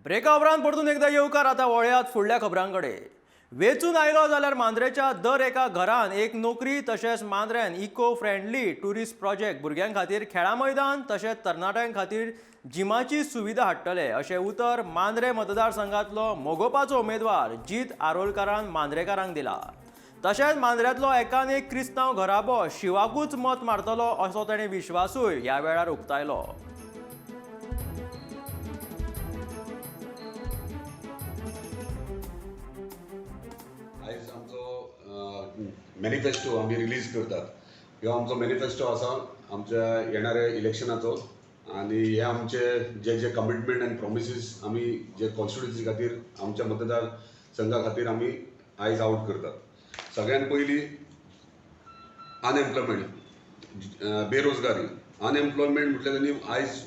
ब्रेका उपरांत परतून एकदा येवकार. आतां वळयात फुडल्या खबरां कडेन. वेंचून आयलो जाल्यार मांद्रेच्या दर एका घरान एक नोकरी, तशेंच मांद्र्यान इको फ्रेंडली ट्युरिस्ट प्रोजेक्ट, भुरग्यां खातीर खेळां मैदान तशेंच तरणाट्यां खातीर जिमाची सुविधा हाडटले अशें उतर मांद्रे मतदारसंघातलो मगोपाचो उमेदवार जीत आरोलकारान मांद्रेकारांक दिला. तशेंच मांद्र्यांतलो एकान एक क्रिस्तांव घराबो शिवाकूच मत मारतलो असो ताणें विश्वासूय ह्या वेळार उक्तायलो. आयज आमचो मॅनिफेस्टो आमी रिलीज करतात. ह्यो आमचो मॅनिफेस्टो आसा आमच्या येणाऱ्या इलेक्शनाचो आनी हे आमचे जे जे कमिटमेंट आनी प्रॉमिसीस आमी जे कॉन्स्टिट्युन्सी खातीर, आमच्या मतदार संघा खातीर आमी आयज आवट करतात. सगळ्यात पयली अनएम्प्लॉयमेंट, बेरोजगारी. अनएम्प्लॉयमेंट म्हटल्यार तेणी आयज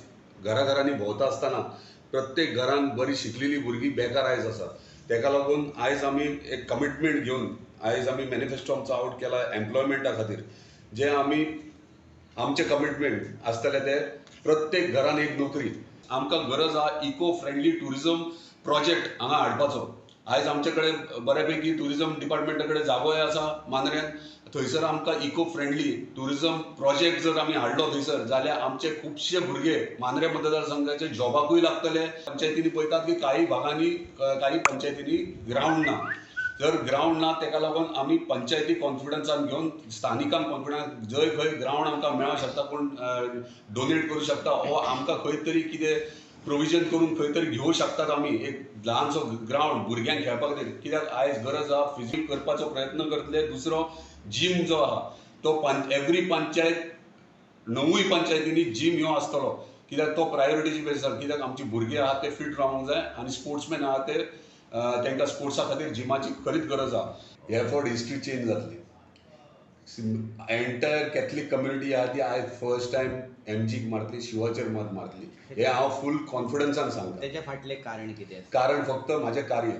घराघरांनी भोंवता आसतना प्रत्येक घरान बरी शिकलेली भुरगीं बेकार आयज आसा. तेका लागून आयज आमी एक कमिटमेंट घेवन आयज आमी मॅनिफेस्टो आमचो आवट केला एम्प्लॉयमेंटा खातीर. जे आमी आमचें कमिटमेंट आसतलें तें प्रत्येक घरान एक नोकरी. आमकां गरज आहा इको फ्रेंडली ट्युरिजम प्रोजेक्ट हांगा हाडपाचो. आयज आमचे कडेन बऱ्यापैकी ट्युरिजम डिपार्टमेंटा कडेन जागोय आसा मांद्र्यान. थंयसर आमकां इको फ्रेंडली ट्युरिजम प्रोजेक्ट जर आमी हाडलो थंयसर जाल्यार आमचे खुबशे भुरगे मांद्रे मतदारसंघाचे जॉबाकूय लागतले. पंचायतींनी पळयतात की काही भागांनी, काही पंचायतींनी ग्रावंड ना. जर ग्रावंड ना तेका लागून आमी पंचायती कॉन्फिडन्सान घेवन, स्थानिकांक कॉन्फिडन्स, जंय खंय ग्रावंड आमकां मेळोंक शकता, कोण डोनेट करूं शकता वो आमकां खंय तरी कितें प्रोविजन करून खंय तरी घेवं शकतात आमी एक ल्हानसो ग्रावंड भुरग्यांक खेळपा खातीर. कित्याक आयज गरज आहा, फिजीक करपाचो प्रयत्न करतले. दुसरो जीम जो आहा तो एवरी पंचायत, 9 पंचायतींनी जीम ह्यो आसतलो. कित्याक तो प्रायोरिटीची बेस आसा. कित्याक आमची भुरगीं आहा ते फिट रावंक जाय आनी स्पोर्ट्समॅन आहा ते तांकां स्पोर्ट्सा खातीर जिमाची खरीच गरज आहा. हे फावट हिस्ट्री चेंज जातली. एंटायर कॅथलीक कम्युनिटी आहा ती आयज फर्स्ट टायम एमजीक मारतली, शिवाचेर मत मारतली, हें हांव फूल कॉन्फिडन्सान सांगता. तेच्या फाटलें कारण कितें आसा? कारण फक्त म्हाजें कार्य.